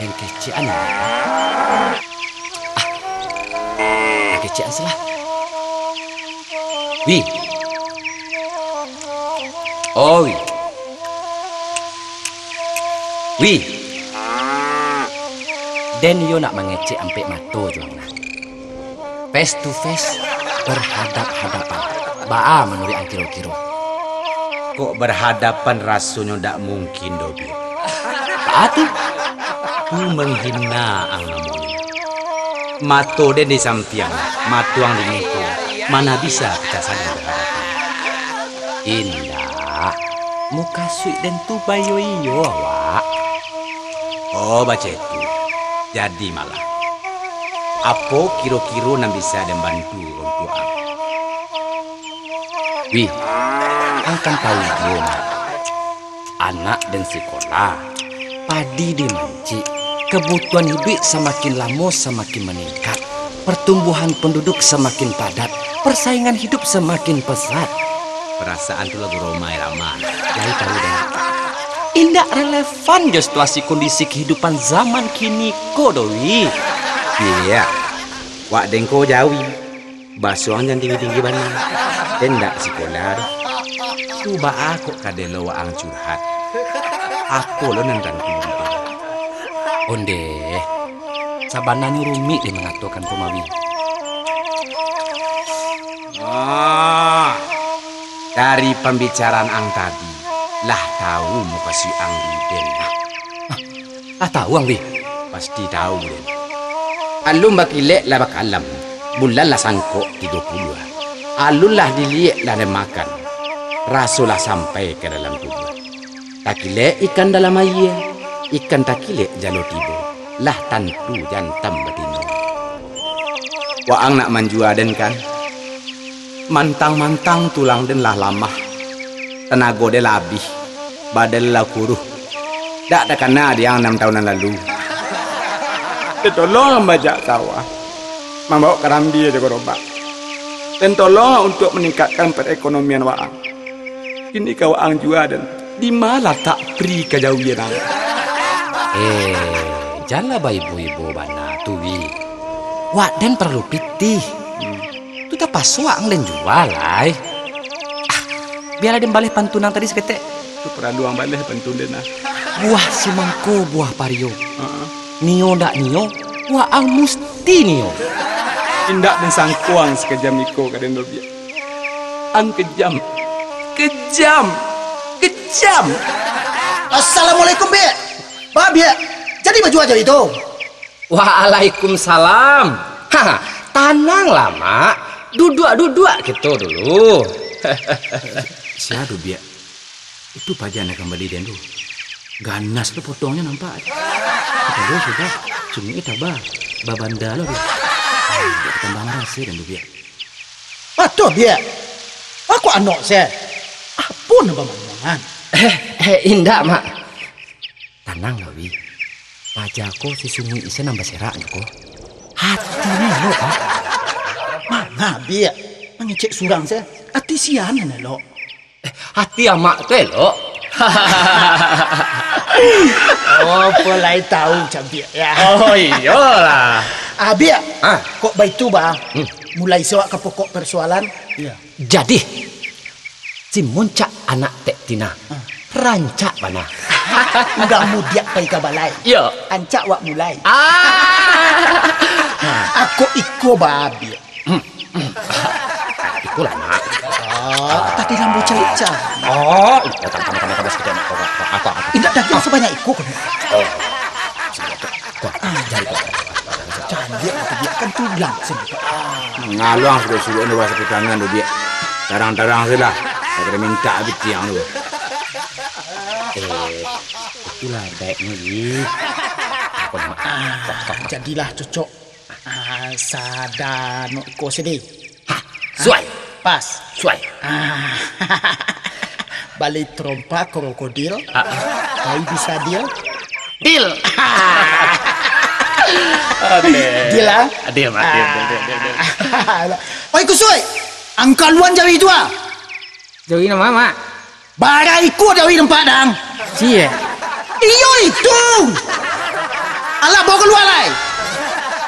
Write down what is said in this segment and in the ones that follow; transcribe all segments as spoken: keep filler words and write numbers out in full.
Yang kecek an. Ah, yang kecek an salah. Wi. Oh, Wi. Wi. Den iyo nak mangecek ampek mato juo ang nah. Face to face, berhadap-hadapan. Baa manuruik ang kiro-kiro? Kok berhadapan rasonyo dak mungkin doh, Biak. Baa tu? Tu menghina ang namonyo. Mato den di sampiang, mato ang di muko. Mana bisa kita saling berhadapan? Indak. Mukasuik den tu baiyo-iyo awak. Oh, baceh tu. Jadi malah. Apo kiro-kiro nan bisa den bantu untuak ang? Wi, ang kan tahu juo, Mak. Anak den sikolah, padi den mancik, kebutuhan hiduik samakin lamo samakin maningkat, pertumbuhan penduduk samakin padat, persaingan hidup samakin pesat. Perasaan tu lagu Rhoma Irama. Lai tahu den. Indak relevan jo situasi kondisi kehidupan zaman kini ko doh, Wi. Iyo, wak den ko jawi. Baso ang jan tinggi-tinggi bana. Den ndak sikola doh. Tu baa kok kadelo waang curhat? Apo lo nan tantu? Ondeh, sabananyo rumik deh mangatokan ko, Mawi. Ah, dari pambicaraan ang tadi, lah tahu mukasuik ang di den lah. Lah tahu ang, Wi? Pasti tahu den. Alun bakilek lah bakalam, bulan lah sangkok tigo puluah. Alun lah diliek lah den makan, raso lah sampai ka dalam tubuah. Takilek ikan dalam aia, ikan takilek jalo tibo, lah tantu jantan batino. Waang nak manjua den kan? Mantang-mantang tulang den lah lamah, tanago den lah abih, badan lah kuruh. Dak takana di ang anam taun nan lalu. Den tolong ang bajak sawah, mambaok karambia jo garobak. Den tolong untuak maningkatkan perekonomian waang. Kini ka waang jua den, di ma latak pri kajawian ang? Eh, janlah baibo-ibo bana tu, Wi. Wak den paralu pitih. Hmm. Tu tapaso ang den jua lai. Ah, bialah den baleh pantun ang tadi saketek. Tu paralu ang baleh pantun den, ah. Buah simangko buah pario. Heeh. Nio ndak nio, waang musti nio. Indak den sangko ang sakejam iko ka den, Biak. Ang kejam. Kejam. Kejam. Assalamualaikum, Biak. Ba, Biak. Jadi bajua jo itu. Waalaikumsalam. Ha, tananglah, Mak. Duduak-duduak kito dulu. Sia tu, Biak? Itu paja nan ka bali den tu. Ganas lo potongnyo nampak. Tado sudah, sungai taba, babanda lo tu. Ai, Biak, tambah marasai den tu, Biak. Patuah, Biak. Aku anok se. Apo nan bamanangan? Eh, eh, indak, Mak. Tanang lah, Wi. Paja ko si sunguik ise nan baserak tu ko. Hati ni elok, ah. Mana, Biak? Mangecek surang se. Hati sia nan elok. Eh, hati amak tu elok. Apo lai tahu, Cabiak, ya. Oh, iyolah. Ah, Biak. Ah. Kok baitu, ba? Hmm. Mulai se wak ka pokok persoalan. Iya. Jadi, si Muncak anak Tek Tina, ah, rancak bana. Udah mudiak pai ka balai. Iyo. Rancak wak mulai. Ah. Ako iko, ba, Biak. Hmm, hmm. Iko lah, Mak. Ah, tadi lambo caica. Oh, iyo, tambah, tambah, tambah, tambah saketek, Mak. Apo, apo, apo? Indak daging sabanyak iko, kan? Oh. Kuat, jari kuat. Caliak tu, Biak, kan tulang sen. Ngaluang suruah-suruah ni bahasa pitangan tu, Biak. Tarang-tarang se lah. Dak kena mintak abih tiang tu. Eh, itulah baiknyo, Wi. Apo, Mak? Ah, jadilah cocok. Ah, sadano iko sadi. Ha, suai. Pas. Suai. Ah. Bali tarompa krokodil. Ah. Kai bisa deal. Deal. Oke. Deal, ah? Deal, Mak. Deal, deal, deal, deal, deal. Ah. Oi, Kusuik. Angkaluan jawi tu, ah. Jawi nan ma, Mak? Bara iko jawi nampak dang. Sia. Iyo itu. Alah, bawa kalua lai.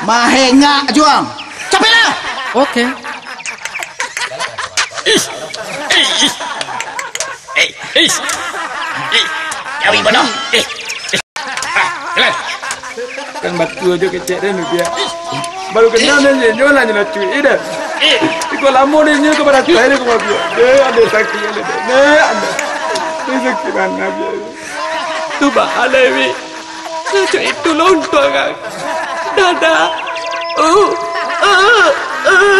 Mahengak juo. Capeklah. Oke. Ish. Eh, ish. Eh, ish. Eh, jawi bodoh. Eh, eh. Ah, jalan. Kan batua jo kecek den, Bia. Baru kenal den, nyo lah nyo lacuik, eh, dah. Eh. Iko lamo den nyo ka baratai den ka Bia. Eh, ado sakik, ado. Eh, ado. Eh, sakik bana, Bia. Tu baa lai, Wi. Macam itu lah untuang ang. Dadah. Uh, uh, uh.